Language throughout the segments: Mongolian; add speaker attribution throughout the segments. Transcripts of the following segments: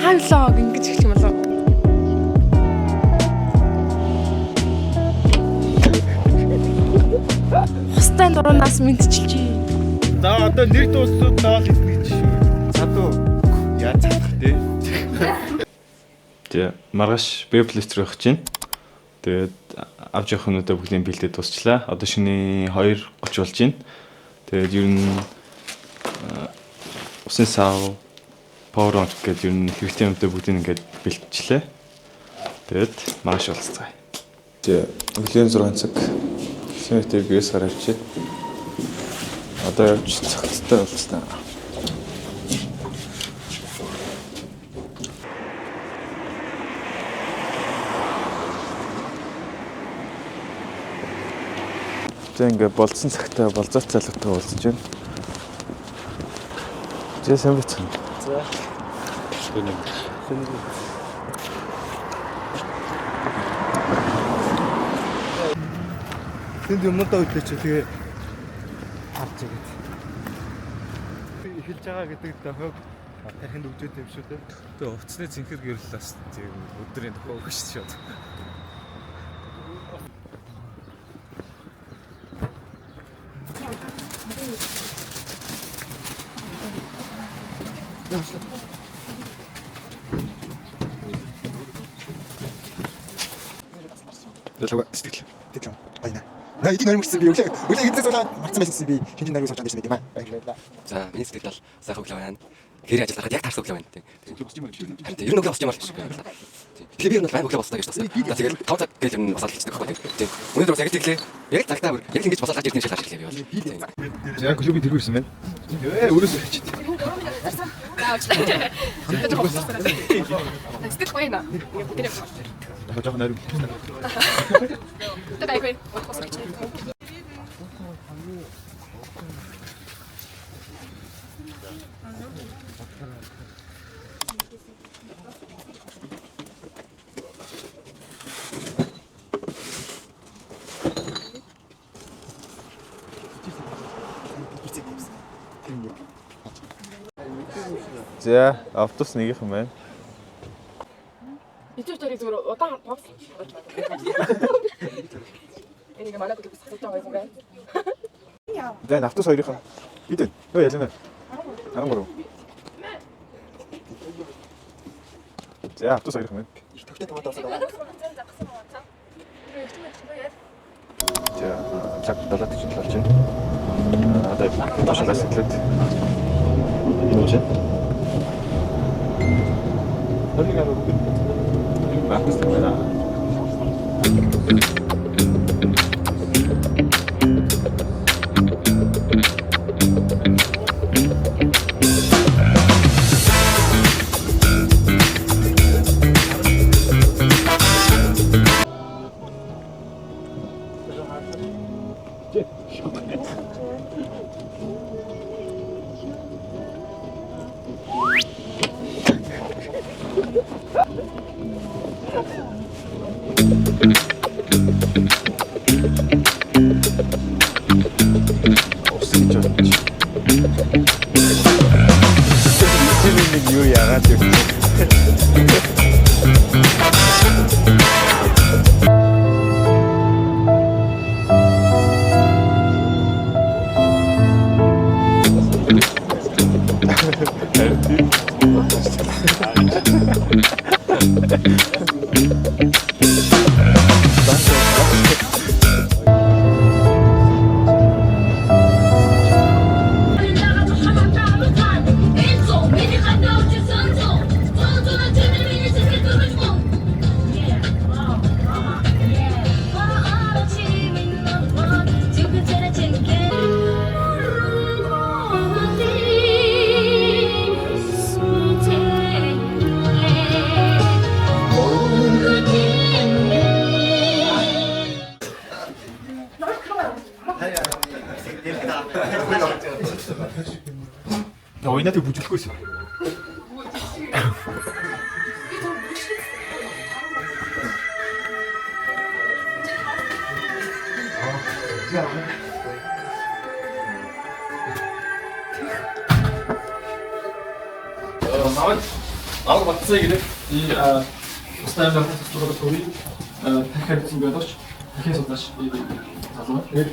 Speaker 1: Та vlog ингэж эхлэх юм болов уу? Хустай нуруунаас мэдчилж.
Speaker 2: За одоо нэр дууссууд ноол идэх гэж шүү. Садуу яаж чадах те?
Speaker 3: Тэгээ маргааш Бэблис рүү явах чинь. Тэгээд авч явах юмнуудаа бүгдийг бэлдээд дуусчлаа. Одоо шөнийн 2:30 болж байна. Тэгээд ер нь усын сав, power bank гэдэг ер нь хэрэгтэй юмнуудаа бүгдийг ингээд бэлтжлээ. Тэгээд маргааш уулзцгаая. Тэгээ өглөөний 6 цаг. Сэнэтэр гэрээс гарч ирчээ. Одоо явж цогцтой уулзтаа. За ингээ болцсон цагтаа болзооч залуутай уулзж байна. За сайн байцгаана.
Speaker 2: За.
Speaker 4: Тэнд юмнуудаа өдлөө чи тэгээ харж игээд. Эхэлж байгаа гэдэг дохиог тархинд өгчөөд юм шүү дээ.
Speaker 2: Тэгээ хувцсны цэнхэр гэрэл бас тийм өдрийн дохиог шүү дээ.
Speaker 4: Луга сэтгэл. Сэтгэл баяна. На эдийг нойрмогдсон би өглөө өглөө эзэн суулаа марцсан байсан би шинжин нойрмог сууж байсан байт юм аа. Баярлалаа.
Speaker 5: За, миний сэтгэл бол сайхан өглөө байна. Хэрэг ажил гарахад яг таарсан өглөө байна. Тийм. Харин тийм, ер нь өглөө босч юм бол биш. Тийм. Тэгэхээр би ер нь бол баян өглөө бослоо гэж бодсон. За, тэгэл 5 цаг гэл ер нь босоод хэлчихдэг байхгүй. Тийм. Өнөөдөр бас яг л тэглээ. Яг л цагтаа бүр яг л ингэж босоод гарч ирсэн юм шиг гарч ирлээ би бол. Тийм.
Speaker 2: За клубын тэргүй ирсэн байна. Ээ өөрөөсөө хичээд.
Speaker 1: Сэтгэл гоё наа. Тэр
Speaker 2: Яг жоохон нойрмог.
Speaker 1: тэр айгүй. Утгаас гэж.
Speaker 3: За автобус нэгийнхэн байна.
Speaker 1: Ичүү чарыг зүгээр удаан богс болж байна. Энийг манай клуб асууж байгаа юм байна.
Speaker 3: За энэ автобус хоёрынх нь хэд вэ? Нөө ялна. 13. За автобус хоёрынх байна.
Speaker 4: Их төгтэй томат авсан байгаа.
Speaker 3: За цаг 7:47 болж байна. Одоо доошлаас эхлээд энэ үжи. 21 автобус байна. Ус гэж бодчих. Тэр нэг юу яагаад юм.
Speaker 2: На уйнатыг бүжиглэхгүйсэн.
Speaker 6: Аваг батцаа гэдэг и тустай амьдрал туслах төрийн дахиад хэвсэн байдаг дахин судлаач залуу. Тэгээд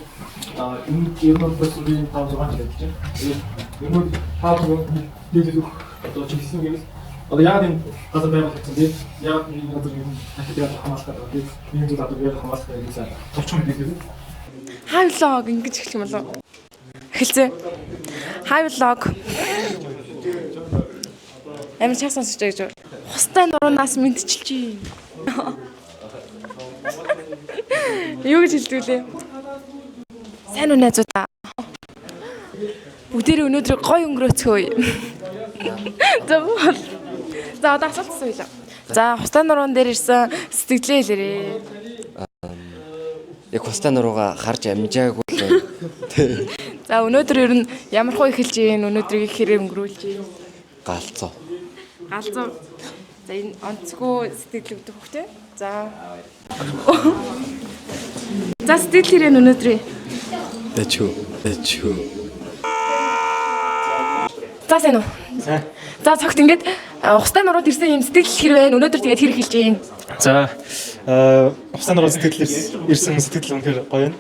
Speaker 6: энэ ер нь бас би 5 6 жил ажиллаж байна. Тэгээд ер нь та бүхэн нийлүүлэх одоо чиглэсэн гэвэл одоо яагаад энэ газар байгуулагдсан тийм яагаад энэ газар ер нь дахиад яаж хамгаалах гэдэг тийм ийм зүйл одоо яаж хамгаалах гэдэг сайн товчхон мэдээлэл.
Speaker 1: Хай влог ингэж эхлэх юм болов уу? Эхэлцээ. Хай влог. Амар чаг сонсож байгаа гэж. Хустай нуруунаас мэдчилж байна. Юу гэж хэлдэг лээ? Сайн уу найзуудаа. Бүгдээрээ өнөөдөр гоё өнгөрөөцгөөе. За бол. За одоо асуулт асууя. За хустай нуруун дээр ирсэн сэтгэлээ хэлээрээ.
Speaker 5: Яг хустай нурууга харж амжаагүй л байна.
Speaker 1: За өнөөдөр ер нь ямар хуу эхэлж гин өнөөдрийг хэрэг өнгөрүүлж гин.
Speaker 5: Галзуу.
Speaker 1: Галзуу. За энэ онцгой сэтгэл өгдөг хөхтэй. За. За сэтгэл хэрэг нь өнөөдрийн.
Speaker 5: Дэчүү. Дэчүү.
Speaker 1: За сайн уу. За цогт ингээд хустай нурууд ирсэн юм сэтгэл хэрэг байна. Өнөөдөр тэгээд хэрэг эхэлж гин.
Speaker 4: За Ухсан нуруу сэтгэл ирсэн сэтгэл үнэхээр гоё юм.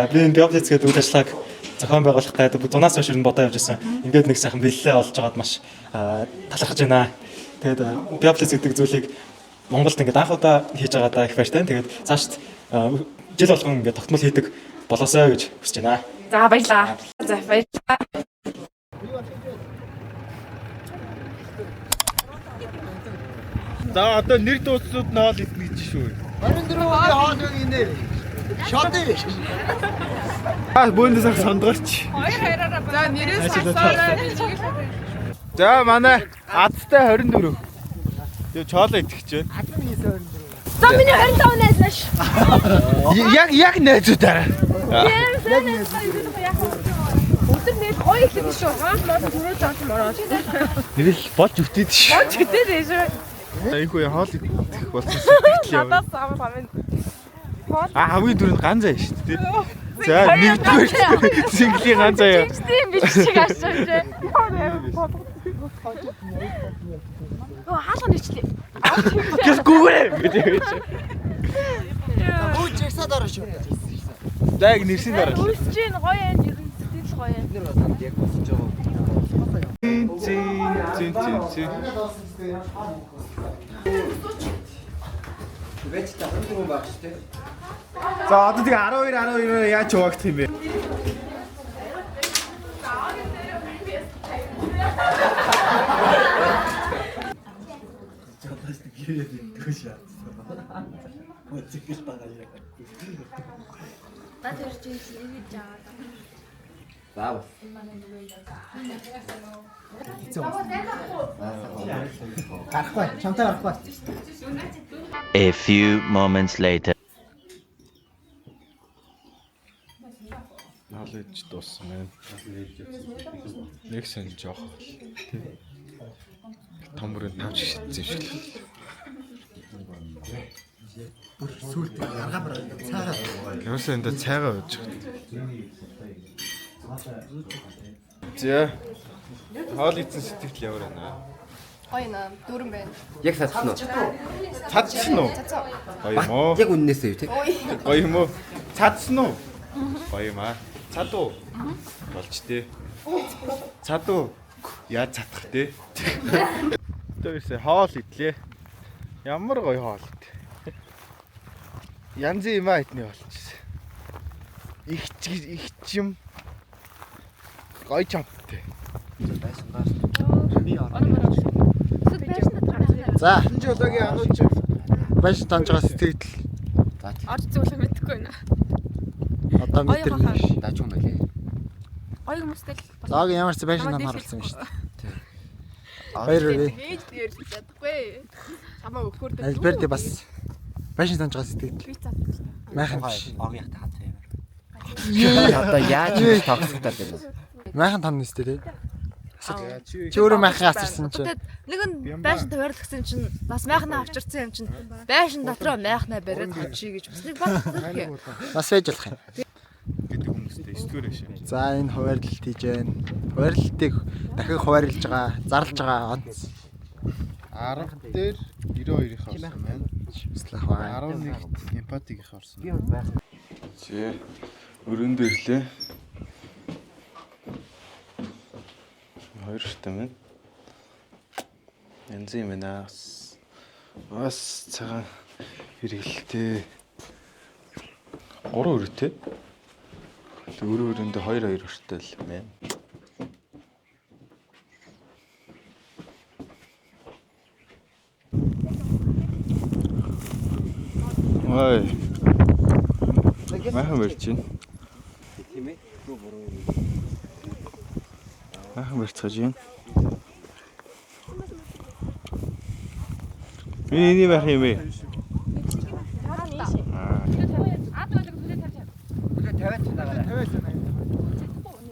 Speaker 4: Би энэ Биоблиц гэдэг үйл ажиллагааг зохион байгуулах гэдэг зунаас хойш ер нь бодоо явж байсан. Ингээд нэг сайхан бэллээ олж байгаад маш талархаж байна. Тэгээд Биоблиц гэдэг зүйлийг Монголд ингээд анх удаа хийж байгаадаа их баяртай. Тэгээд цаашд жил болгон ингээд тогтмол хийдэг болоосой гэж хүсэж байна.
Speaker 1: За баярлаа. За баярлаа.
Speaker 2: За одоо нэр дууцсууд нь хоол идэх гэж шүү.
Speaker 7: 24 өдрийн хоол юу гинэ? Шот.
Speaker 2: Аа бөөндөөс ах сондгорч.
Speaker 1: За нэрээс асуурай.
Speaker 2: За манай азтай 24. Тэгээ чоолоо идэх гэж байна.
Speaker 1: За миний 25 найз нааш.
Speaker 2: Яг яг найзуудаараа.
Speaker 1: Яг найз. Өдөр нэг гоё эхлэх шүү. Хаан мод түрүү жаач мороо.
Speaker 2: Нэрэл болж өвтөд шүү.
Speaker 1: Болж хөтэ шүү.
Speaker 2: Айгүй хоол идэх болсон сэтгэл яв.
Speaker 1: Надаас ам амин.
Speaker 2: А хамгийн түрүүнд ганц заа шүү дээ. За нэгдүгээр синглийн ганц заа.
Speaker 1: Тийм би чиг ашиж. Оо хаалга нэчлээ.
Speaker 2: Гэлгүйгээр гэж байж.
Speaker 7: Өө жигсаад ороо шүү.
Speaker 2: За яг нэрсийн дараа.
Speaker 1: Үлсэж гин гоё юм ер нь сэтгэл гоё юм.
Speaker 5: Яг босож байгаа.
Speaker 2: Зин зин зин зин.
Speaker 5: Вэж та 24 баг шүү дээ.
Speaker 2: За одоо тэг 12 12 яаж хуваагдах юм бэ?
Speaker 5: Баа.
Speaker 7: Гарахгүй. Чамтай гарахгүй.
Speaker 8: A few moments later.
Speaker 3: Хоол идэж дууссан байна. Нэг сэн жоох бол. Том бүрэн 5 чиг шидсэн юм шиг л.
Speaker 7: Бүр сүулт гаргаа бараа цаагаа.
Speaker 3: Ямарсаа энэ цайгаа ууж байгаа. За. Хоол идсэн сэтгэл ямар байна?
Speaker 1: Гоё наа. Дүүрэн байна.
Speaker 5: Яг садсан уу?
Speaker 2: Цадсан уу? Гоё юм уу?
Speaker 5: Яг үннээсээ юу те?
Speaker 2: Гоё юм уу? Цадсан уу? Гоё юм аа. Цад уу? Болж тээ. Цад уу? Яаж цадах те? Тэрсээ хоол идлээ. Ямар гоё хоол ид. Янзын юм аа идний болчихсон. Их ч их ч юм гоё чамтай.
Speaker 7: За,
Speaker 2: Энэ жолоогийн анууч
Speaker 7: баяж таньж байгаа сэтгэл
Speaker 1: Орж зүйлээ мэдэхгүй байна.
Speaker 7: одоо мэдэрнэ.
Speaker 5: Дааж юм байлээ.
Speaker 1: Гоё хүмүүстэй л
Speaker 7: Зоог ямар ч байшин нам харуулсан юм шүү дээ. Баяр хүрээ.
Speaker 1: Ээж дээр чадахгүй. Чамаа өгөхөр дээр.
Speaker 7: Альберт бас байшин таньж байгаа сэтгэл.
Speaker 1: Би цаддаг л та.
Speaker 7: Майхан биш.
Speaker 5: Огийн хата хат юм. Одоо яаж ингэж тогсохтой юм бэ?
Speaker 7: Майхан тань нэстэй тий. Чи өөрөө майхан асарсан чи.
Speaker 9: Тэгээд нэг нь байшин тавиарлагдсан чинь бас майхнаа авчирсан юм чинь байшин дотроо майхнаа бариад очие гэж бас нэг бодлоо.
Speaker 7: Бас байж болох юм.
Speaker 3: Гэдэг хүмүүстэй 9 дугаар шив.
Speaker 7: За энэ хуваарлалт хийж байна. Хуваарлалтыг дахин хуваарлж байгаа, зарлж байгаа онц.
Speaker 2: 10 дээр 92-ийн орсон байна. 11-т эмпатигийн орсон.
Speaker 3: Зэ өрөөндөө ирлээ. Хоёр шатан байна. Янз юм байна. Бас цагаан хэрэгэлтэй. 3 өрөөтэй. Тэг өрөө өрөөндөө 2 2 өртөл байна. Ой. Майхан барьж байна.
Speaker 5: Тийм ээ.
Speaker 3: Майхан барьцгааж байна. Энэ эний байх юм бэ?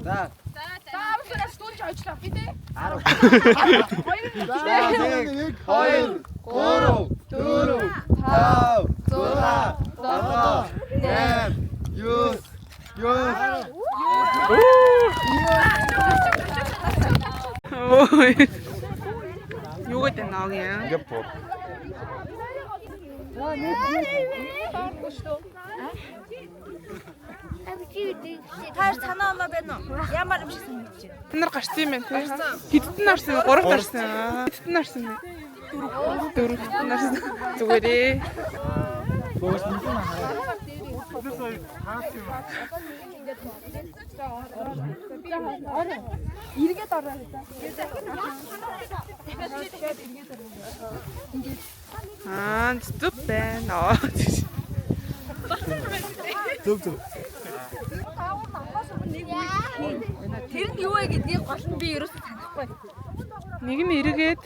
Speaker 7: За.
Speaker 1: За амлуулаад сүүлж хожлоо. Би тэ.
Speaker 7: 1 2 3 4 5 6 7 8 9 9.
Speaker 1: Ой. Юу гэдэг ног юм?
Speaker 3: Ингээ бод.
Speaker 9: Та санаа оноо байна уу? Ямар юм шиг санагдаж байна?
Speaker 1: Та нар гарсан юм байна тий. Хэдэн орсон бэ? Гуравт орсон. Хэдэн орсон бэ? Дөрөвт орсон. Зүгээрээ. Аа, зүг байна.
Speaker 6: Зөв зөв.
Speaker 9: Тэр нь юу вэ гэдгийг гол нь би ерөөсөө танихгүй.
Speaker 1: Нэг нь эргээд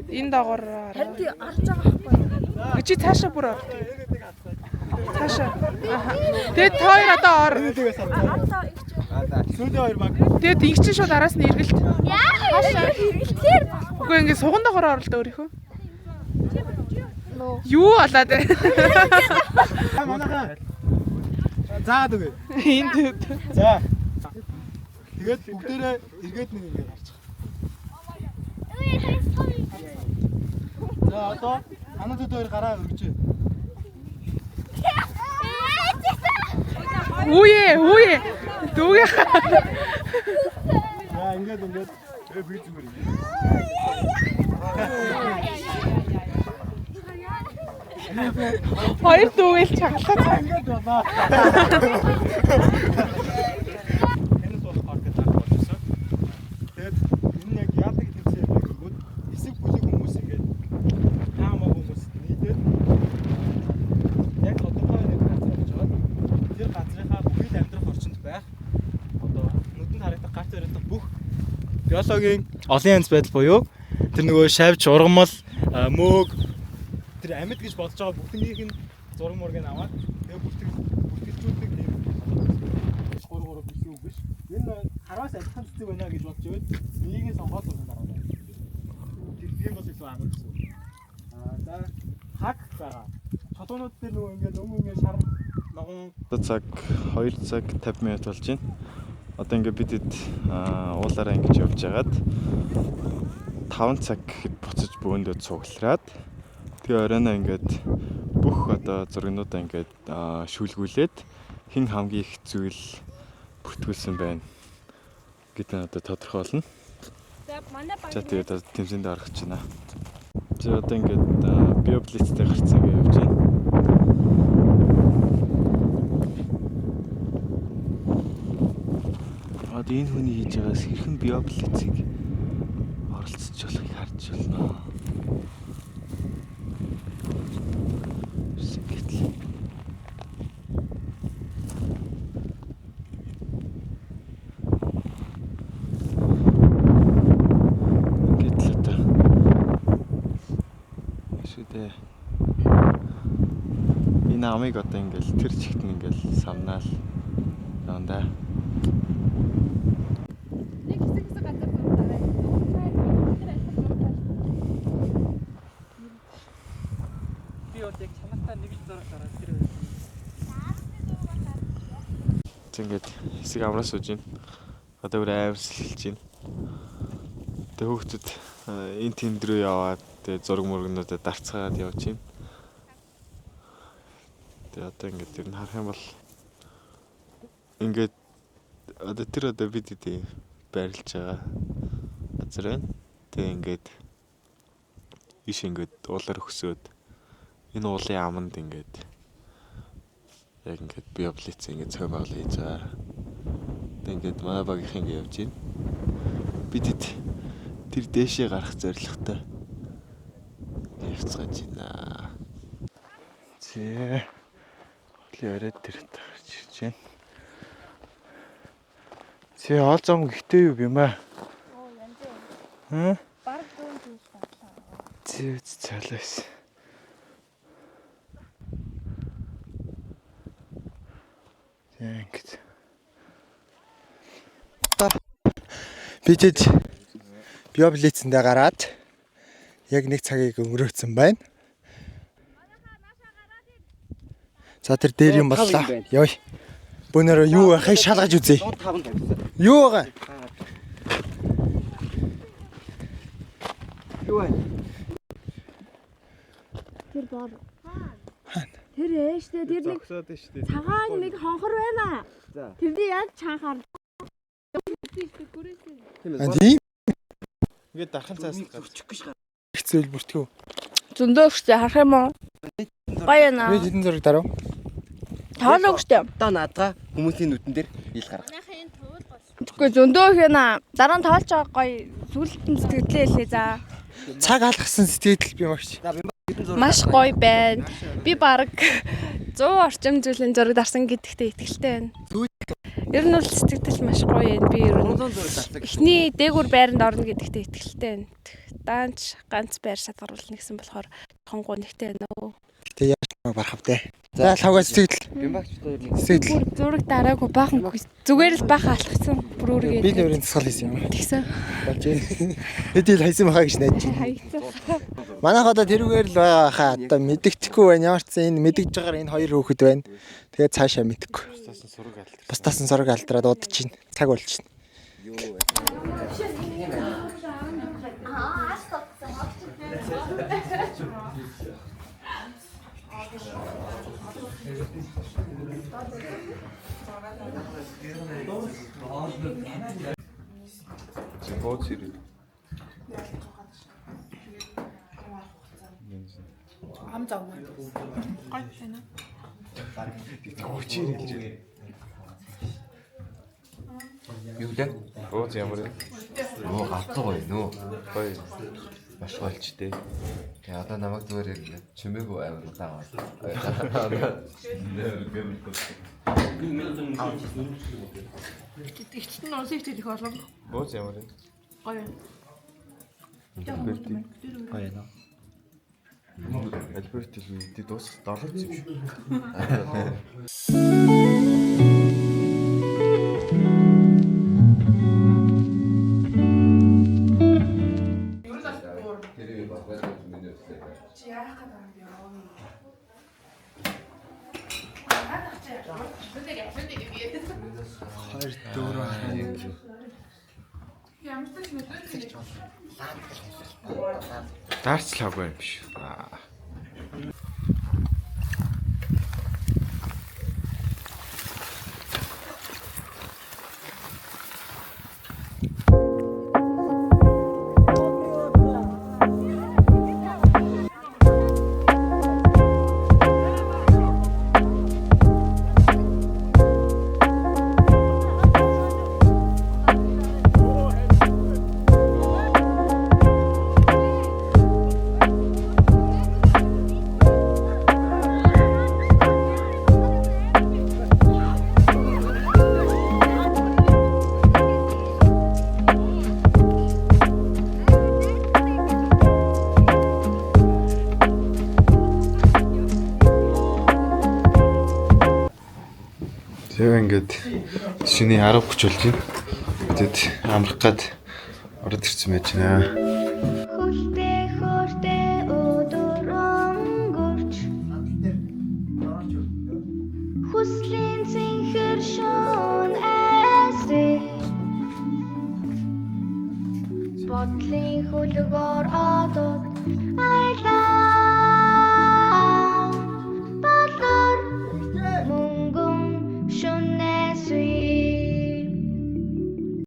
Speaker 1: энэ дагавар
Speaker 9: Харин тий орж байгаа байхгүй.
Speaker 1: Гэ чи цаашаа бүр ор. Цаашаа. Аха. Тэгээд та хоёр одоо ор.
Speaker 6: Сүүлийн хоёр баг.
Speaker 1: Тэгээд ингэ чинь шууд араас нь эргэлт.
Speaker 9: Хаашаа хэрэглэхээр
Speaker 1: Үгүй ингэ суган дагавар оролдоо өөрийнхөө. Юу болоод вэ?
Speaker 6: Манайхаа. Заад үгүй.
Speaker 1: Энд
Speaker 6: За. Тэгээд бүгдээрээ эргээд нэг ингэж харчих. За одоо анаад хоёр гараа өргөжээ.
Speaker 1: Үе, үе. Дүүгээ.
Speaker 6: За ингээд ингээд би зүгээр юм.
Speaker 1: Хоёр дүүгээл чаглаа.
Speaker 6: Ингээд болоо. Тэнэс болох парк гэдэг болж ирсэн. Тэгээд энэ яг яадаг тэмцээн юм бэ гэвэл хэсэг бүлэг хүмүүс ингээд таа маа хүмүүс нийлээд яг тодорхой нэг газар болж байгаа. Тэр газрынхаа бүхий л амьдрах орчинд байх одоо нүдэнд харагдах, гарт яригдах бүх биологийн олон янз байдал буюу тэр нөгөө шавж, ургамал, мөөг тэр амьд гэж бодож байгаа бүгднийх нь зураг мургийг аваад тэгээ бүртгэлжүүлдэг тийм 3 3 биш үг биш. Энэ хараас адилхан цэцэг байна гэж бодож байвал нэг нь сонгоод зураг дараад. Тэр тийм бол илүү амар гэсэн үг. Аа за хаг байгаа. Чулуунууд дээр нөгөө ингээд өнгө ингээд шар ногоон
Speaker 3: Одоо цаг 2 цаг 50 минут болж байна. Одоо ингээд бид хэд уулаараа ингэж явж хагаад 5 цаг гэхэд буцаж бөөндөө цуглараад тэгээ оройноо ингээд бүх одоо зургнуудаа ингээд шүүлгүүлээд хэн хамгийн их зүйл бүртгүүлсэн байна гэдэг нь одоо тодорхой болно. За тэгээд одоо тэмцээнд орох гэж байна. За одоо ингээд биоблицтэй гарцсан гэж явж байна. Одоо энэ хүний хийж байгаас хэрхэн биоблицийг оролцож болохыг харж байна. Ирсэн гэтэл. Гэтэл одоо шүү дээ. Энэ амыг одоо ингээл тэр чигт нь ингээл самнаал явандаа.
Speaker 1: Нэг хэсэг хэсэг газар зураг дараа.
Speaker 6: Би бол яг чанартай нэг л зураг дараад тэр байсан.
Speaker 3: Тэг ингээд хэсэг амраа сууж байна. Одоо бүр амар сэлж байна. Тэг хүүхдүүд энэ тэнд рүү яваад Тэгээ зураг мөргнүүдэд дарцгаагаад явж байна. Тэгээ одоо ингээд тэр нь харах юм бол ингээд одоо тэр одоо бид хэдий байрлаж байгаа газар байна. Тэгээ ингээд иш ингээд уулаар өксөөд энэ уулын аманд ингээд яг ингээд биоблиц ингээд зохион байгуулалт хийж байгаа. Тэгээ ингээд манай багийнхан ингээд явж байна. Бид хэд тэр дээшээ гарах зорилготой явцгааж байна. Зэ. Хотлын орой тэр гарч ирж байна. Зэ ол зам гэхдээ юу юм аа? Хм?
Speaker 1: Бараг дүүн зүйл дадлаа.
Speaker 3: Зэ цалаас. Зэ ингээд.
Speaker 7: Би тэд биоблицэндээ гараад яг нэг цагийг өнгөрөөцсөн байна. За тэр дээр юм боллоо. Йой. Бөөнөрөө юу байхыг шалгаж үзье. Юу байгаа?
Speaker 5: Юу вэ?
Speaker 1: Тэр бор. Тэр ээштэй тэр нэг
Speaker 2: Зогсоод нь шүү дээ.
Speaker 1: цагаан нэг хонхор байна. Тэрний яг чанхаар.
Speaker 7: А тийм
Speaker 2: Ингээд дархан цаас гарч.
Speaker 7: их зүйл бүртгэв.
Speaker 1: Зөндөө өгчтэй харах юм уу? Гоё наа.
Speaker 7: Би хэдэн зураг дарав?
Speaker 1: Тоолоо өгчтэй.
Speaker 5: Одоо наадгаа хүмүүсийн нүдэн дээр ил гарга.
Speaker 1: Тэгэхгүй зөндөө их байна. Дараа нь тоолж байгаа гоё сүлд нь сэтгэлдээ хэлээ за.
Speaker 7: Цаг алгасан сэтгэл би багш.
Speaker 1: Маш гоё байна. Би баг 100 орчим зүйлийн зураг дарсан гэдэгтээ итгэлтэй байна. Ер нь бол сэтгэл маш гоё юм. Би ер нь эхний дээгүүр байранд орно гэдэгтээ итгэлтэй байна. Даанч ганц байр шалгаруулна гэсэн болохоор хонгоо нэгтэй байна уу.
Speaker 7: Гэтэ яаж намайг барах вэ? За лавга сэтгэл. Сэтгэл.
Speaker 1: Бүр зураг дараагүй баахан зүгээр л баахан алхацсан бүр өөрийгөө.
Speaker 7: Би нэрийн тасгал хийсэн юм.
Speaker 1: Тэгсэн.
Speaker 7: Болж байна. Хэд ил хайсан байхаа гэж найдаж байна.
Speaker 1: Хаягдсан.
Speaker 7: Манайх одоо тэрүүгээр л байгаа хаа. Одоо мэдэгдэхгүй байна. Ямар ч зэн энэ мэдэгдэж байгаагаар энэ хоёр хүүхэд байна. Тэгээд цаашаа мэдэхгүй.
Speaker 3: Бусдаас нь сураг алдар.
Speaker 7: Бусдаас нь сорог алдраад удаж чинь. Цаг болж чинь.
Speaker 3: Бооц ирээ.
Speaker 1: Ам завгүй. Гоё байна.
Speaker 3: Хүчээр хэлж байна.
Speaker 5: Юу лээ?
Speaker 3: Бооц ямар вэ?
Speaker 5: Нөө галзуу гоё нөө.
Speaker 3: Гоё. Маш гоёлч дээ.
Speaker 5: Тэгээ одоо намайг зүгээр яг чимээгүй амар удаан байна.
Speaker 9: Тэгчт нь усын хичээл их олон.
Speaker 3: Бооц ямар вэ?
Speaker 9: Гоё.
Speaker 3: Альберт.
Speaker 7: Гоё нөө.
Speaker 3: Альберт л үедээ дуусах долооц юм шүү.
Speaker 1: Чи яах гэдэг юм бэ?
Speaker 7: 2 4
Speaker 1: Ямар ч нөлөө
Speaker 3: Дарцлаагүй юм биш. Аа. Тэгээ ингээд шөнийн 10:30 болж байна. Тэгэд амрах гад ороод ирсэн байж байна.
Speaker 10: Хөлтэй хөртэй өдөр өнгөрч Хүслийн цэнхэр шөн айсыг Бодлын хөлгөөр одод sweet.